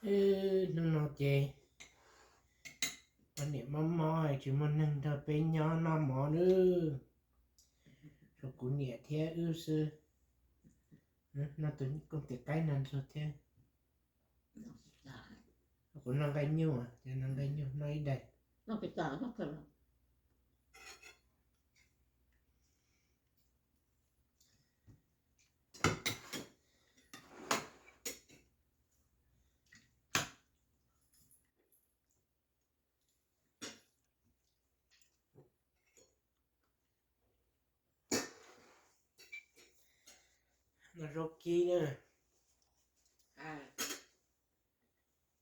Hnub no ces poj niam mob mob tsis muaj neeg nrog peb nyob noj mov nawb, tshuav kuv niam thiab wb xwb. Noj tus kooj tis qaib no ntxuag thiab. Kuv noj nqaij nyuj, noj nqaij nyuj noj ib daim. Noj zaub kib na.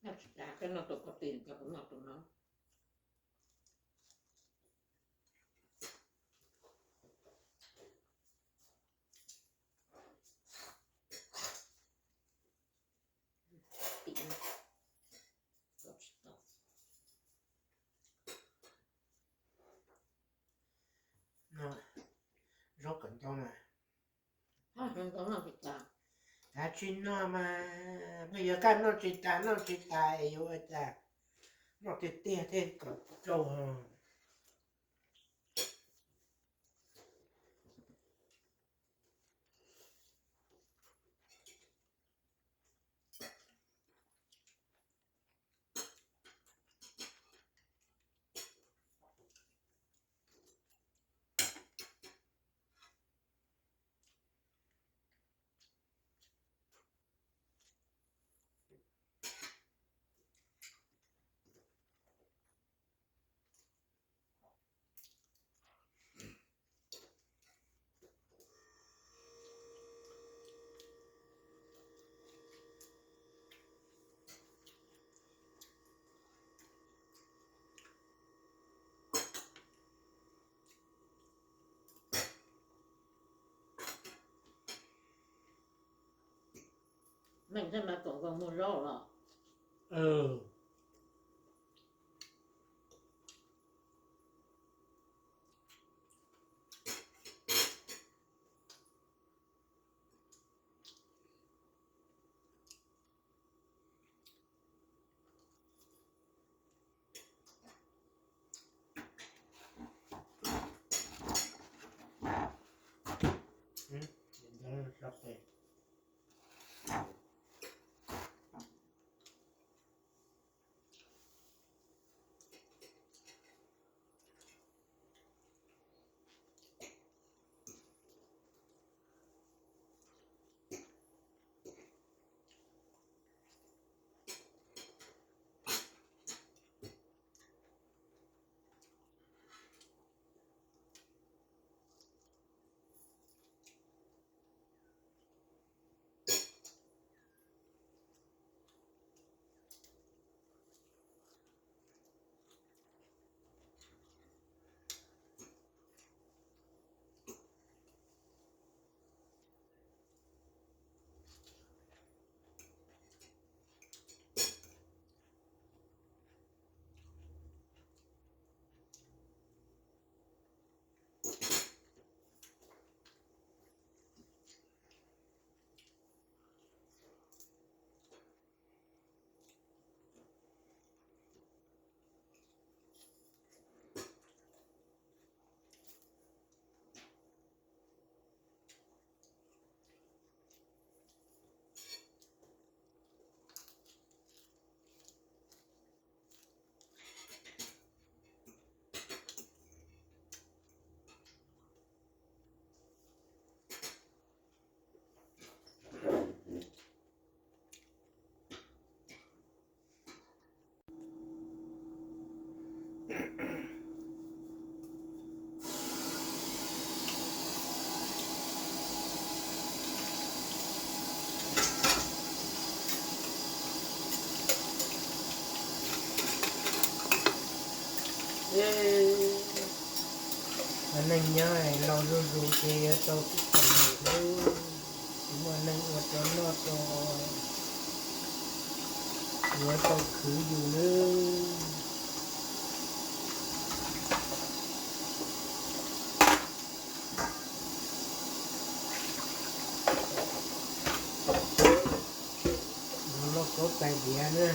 Noj tsis tas, koj noj tus koj tis, kuv noj tus no. Zaub kom ntau mas. Kav tsis noj mas, koj yuav kaj noj tsis tas noj tsis tas es yuav ua cas, noj tiag tiag thiaj kom tau. Meej thiab mas kom zoo muag zaub los. Ua neej nyob laus zuj zus ces yuav tau tib txom nyem nawb. Tsis muaj neeg ua rau noj rau, yuav tau khwv yus nawb. Yuav lauj kaub Tais diav na.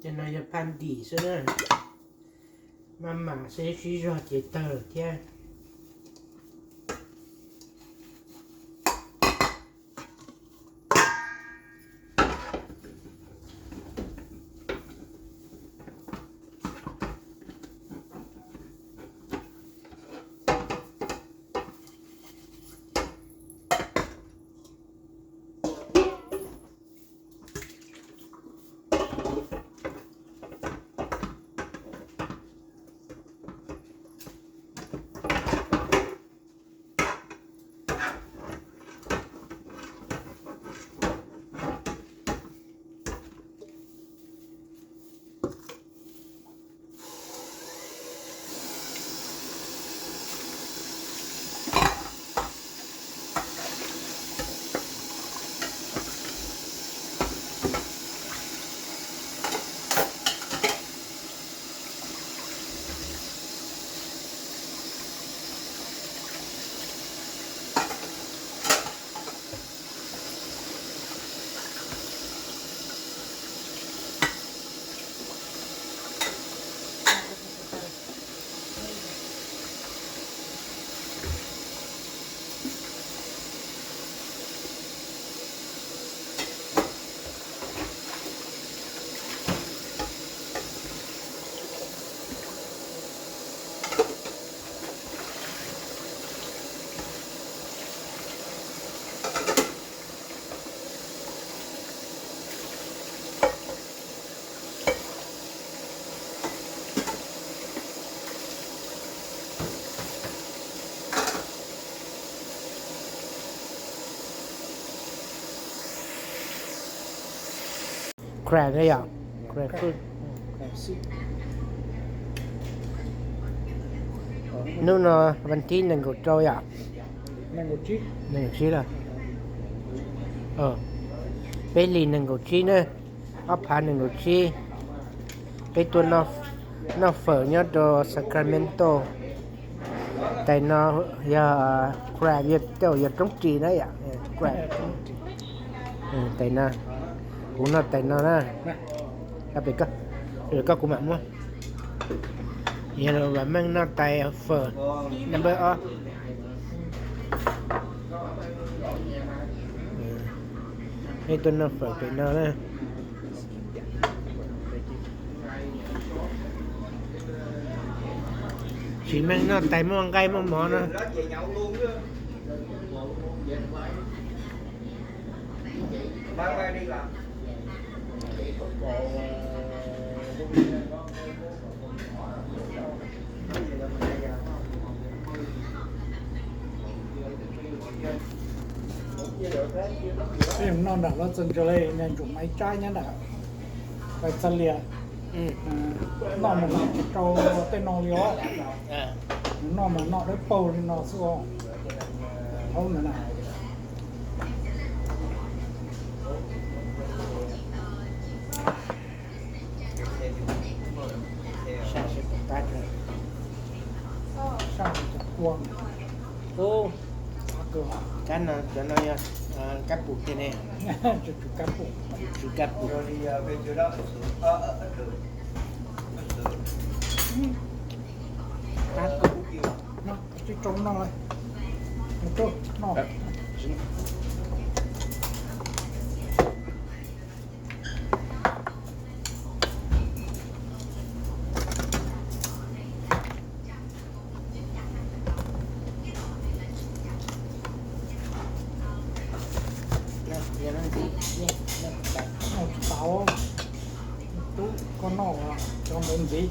Ces no yog phaj ntim xwb na, maj mam xwb, sib zog ces tawg thiab. Crab na yom, crab food. Hnub no vas thib nees nkaum rau yom, nees nkaum tsib lawm. Peb hlis nees nkaum tsib na, ob phav nees nkaum tsib. Peb tuaj noj fawm nyob rau Sacramento. Tais no yog crab, yog roob ris na yom, crab. Tais no, kuv noj tais no na. Koj kuv mam muab. Yog vam meej noj tais fawm number ob. Peb tuaj noj fawm pem no na. Tsis meej noj tais muaj nqaij muaj mov no. Peb noj nram lub txas ntsa li, niag ntsuam maiv tsab nyob nram Vais Txas Lias. Noj mas noj tsis rau tej no li os. Noj mas noj dawb paug li no xwb os. Thaub ntawd na. Saj seb puas qab. Saj cov kua. Ub, kab no, cov no yog kab pum tiag ne. Tsw kab pum. Tsw kab pum. Qab pum. Tsis rau no lawm. Mus rau no. Tsis tau, tub koj noj cov ntawd ntxiv.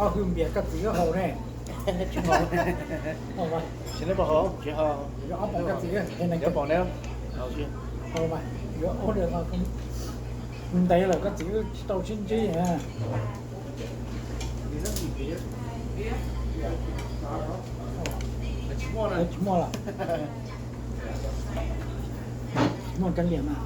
Ob hwj npias koj txiv wb haus ne. Ob pom koj txiv, yuav ob ntawd ntev lawm koj txiv wb tsis tau sib ntsib. Tsis muaj lawm. Tsis muaj cov liam mas.